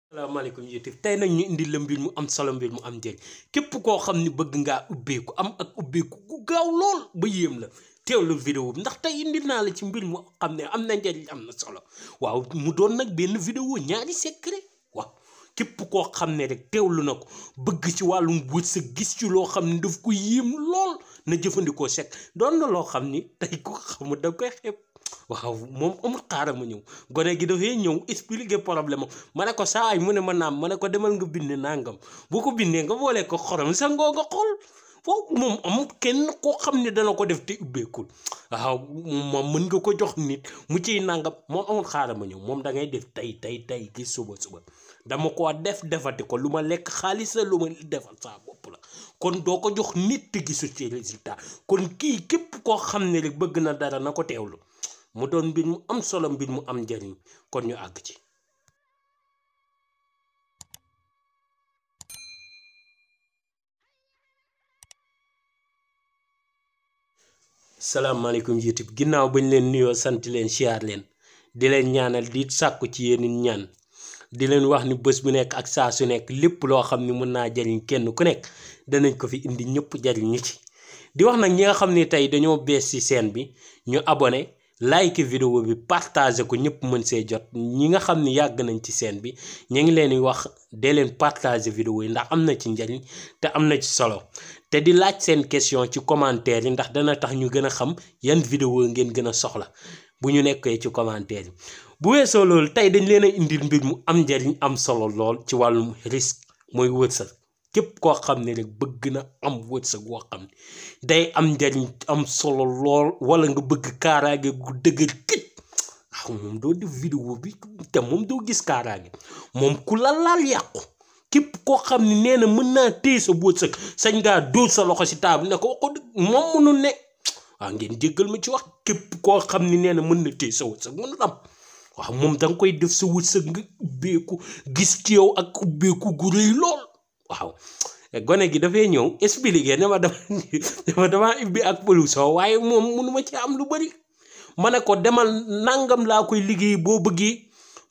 Assalamualaikum YouTube tey nag ñu indi la mbir mu am solo mbir mu am njëriñ képp koo xam ni bëgg ngaa ubbeeku am ak ubbeeku gu gaaw lool ba yéem la teewlu vidéo bi ndax tey indi naa la ci mbir mu xam ne am na njëriñ am na solo waaw mu doon nag benn vidéo ñaari secret waaw képp koo xam ne rek teewlu na ko bëgg ci wàllum wërsëg gis ci loo xam ne daf ko yéem lool na jëfandikoo sek doon na loo xam ni tey ko xamul da koy xeeb. waaw moom amul xaaral ma ñëw gone gi dafay ñëw expliquer problème ma ne ko saa ay mu ne ma naam ma ne ko demal nga bind nangam boo ko bindee nga boole ko xorom sa ngoo nga xool foofu moom amul kenn koo xam ne dana ko def te ubbeekul waaw moom mën nga ko jox nit mu ciy nangam moom amul xaaral ma ñëw moom da ngay def tey gi suba dama ko defati ko lu ma lekk xaalis la lu ma defal saa bopp la kon doo ko jox nit te gisu ci résultat kon kii képp koo xam ne rek bëgg na dara na ko teewlu mu doon mbir mu am solo mbir mu am njariñ kon ñu àgg ci salaamaaleykum YouTube ginnaaw bañ leen nuyoo sant leen siyaar leen di leen ñaanal di sàkku ci yéen ñaan di leen wax ni bés bu nekk ak saa su nekk lépp loo xam ni mën naa jariñ kenn ku nekk danañ ko fi indi ñëpp jariñ ñi ci di wax nag ñi nga xam ni tey dañoo bees ci chaîne bi ñu abonné like vidéo bi partager ko ñëpp mën see jot ñi nga xam ni yàgg nañ ci chaîne bi ñu ngi leen di wax dee leen partager vidéo yi ndax am na ci njariñ te am na ci solo te di laaj seen question ci commentaire yi ndax dana tax ñu gën a xam yan vidéo ngeen gën a soxla bu ñu nekkee ci commentaire yi bu weesoo loolu tey dañ leen a indil mbir mu am njariñ am solo lool ci wàllum risque mooy wërsëg képp koo xam ne rek bëgg na am wërsëg woo xam ne day am njariñ am solo lool wala nga bëgg kaaraange gu dëgër këj waaw moom doo def vidéo bi te moom doo gis kaaraange moom ku la laal yàqu képp koo xam ne nee na mën naa téye sa wërsëg sañ ngaa dóor sa loxo si table ne ko wax ko moom mënul ne waaw ngeen jéggal ma ci wax képp koo xam ne nee na mën na téye sa wërsëg mënul am waaw moom danga koy def sa wërsëg nga ubbeeku gis ci yow ak ubbeeku gu rëy lool waaw gone gi dafay ñëw expliquer ne ma dama ubbi ak soo waaye moom mënuma ci am lu bari ma ne ko demal nangam laa koy liggéey boo bëggee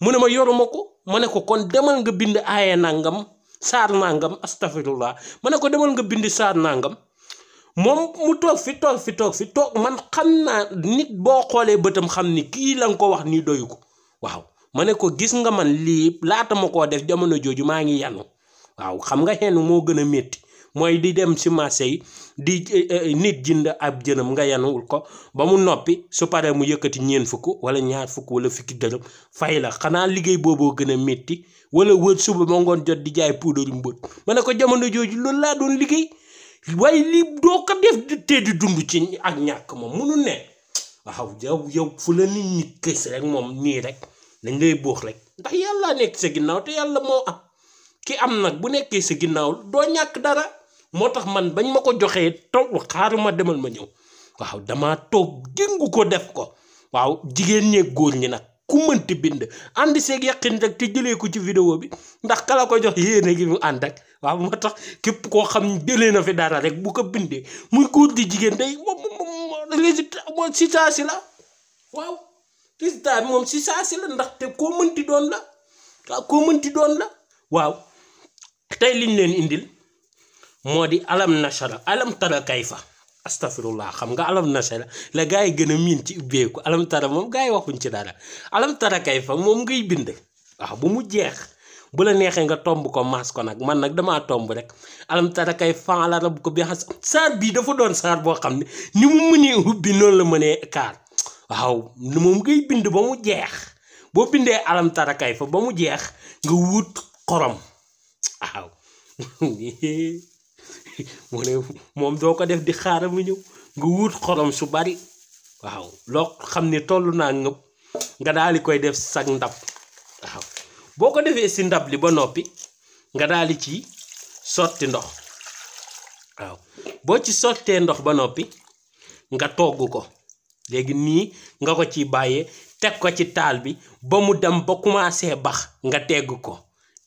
mu ne ma yoruma ko ma ne ko kon demal nga bind aaye nangam saar nangam astafirullah ma ne ko demal nga bind saar nangam moom mu toog fi man xam naa nit boo xoolee bëtam xam ni kii la nga ko wax nii doyu ko waaw ma ne ko gis nga man lii laata ma koo def jamono jooju maa ngi yanu waaw xam nga xen moo gën a métti mooy di dem ci marché yi di nit jënd ab jënam nga yanuwul ko ba mu noppi su paree mu yëkkati ñeen fukk wala ñaar fukk wala fukki dërëm fay la xanaa liggéey booboo gën a métti wala wër suba ba ngoon jot di jaay poudre mbóot ma ne ko jamono jooju loolu laa doon liggéey waaye lii doo ko def te di dund ci ak ñàkk moom munu ne waaw yow fu la nit ñi kës rek moom nii rek dañ lay buux rek ndax yàlla nekk sa ginnaaw te yàlla moo am ki am nag bu nekkee sa ginnaaw doo ñàkk dara moo tax man bañ ma ko joxee toog xaaruma demal ma ñëw waaw dama toog jëngu ko def ko waaw jigéen ñeeg góor ñi nag ku mënti bind ànd seeg yàqin rek te jëlee ko ci vidéo bi ndax kala ko jox yéene gi mu ànd ak waaw moo tax képp koo xam ne jëlee na fi dara rek bu ko bindee muy góor di jigéen day moom résultat moom si saa si la waaw résultat bi moom si saa si la ndaxte koo mënti doon la waaw koo mënti doon la waaw tey liñ leen indil moo di alam nashara alam tara kayfa astafirullah xam nga alam nashara la gaa yi gën a miin ci ubbeeku alam tara moom gaa yi waxuñ ci dara alam tara kayfa moom ngay bind waaw bu mu jeex bu la neexee nga tomb ko maas ko nag man nag damaa tomb rek alam tara kayfa la rab ko bi xas saar bii dafa doon saar boo xam ne ni mu mënee ubbi noonu la mënee kaar waaw moom ngay bind ba mu jeex boo bindee alam tara kayfa ba mu jeex nga wut xorom waaw mu ne moom doo ko def di xaaral mu ñëw nga wut xorom su bari waaw loo xam ne toll naa ngëpp nga daal di koy def sag ndab waaw boo ko defee si ndab li ba noppi nga daal di ci sotti ndox waaw boo ci sottee ndox ba noppi nga togg ko léegi nii nga ko ci bàyyee teg ko ci taal bi ba mu dem ba commencé bax nga tegg ko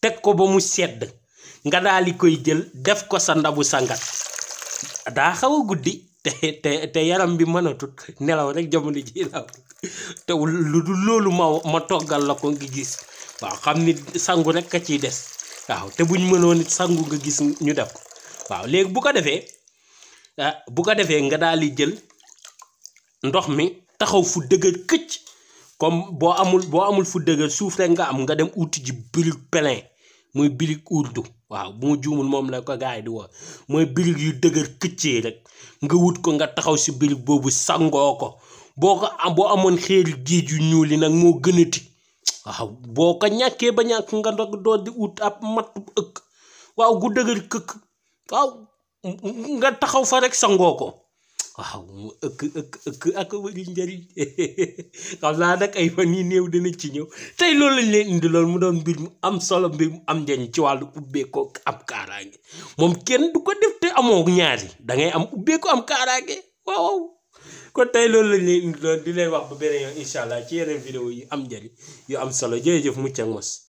teg ko ba mu sedd nga daal di koy jël def ko sa ndabu sangat daa xaw a guddi te yaram bi mënatut nelaw rek jamono ji la te lu dul loolu ma toggal la ko ngi gis waaw xam ni sangu rek ka ciy des waaw te buñ mënoon it sangu nga gis ñu def ko waaw léegi bu ko defee nga daal di jël ndox mi taxaw fu dëgër këcc comme boo amul fu dëgër suuf rek nga am nga dem uti ji birig plein muy birig urdu waaw bu mu juumul moom la ko gaay di wax mooy birig yu dëgër këccee rek nga wut ko nga taxaw si birig boobu sangoo ko boo amoon xeeri géej yu ñuul yi nag moo gënati waaw boo ko ñàkkee ba ñàkk nga doo di ut ab matt ëkk waaw gu dëgër këkk waaw nga taxaw fa rek sangoo ko waaw mu ëkk ak wëri njëriñ xam naa nag ay fan yi néew dina ci ñëw tey loolu lañ leen indi loolu mu doon mbir mu am solo mbir mu am njëriñ ci wàllu ubbeekoo am kaaraange moom kenn du ko def te amoo ñaari da ngay am ubbeekoo am kaaraange waaw kon tey loolu lañ leen indi loolu di leen wax ba beneen yoon incha allah ci yeneen vidéo yi am njëriñ yu am solo jërëjëf mucc ak mos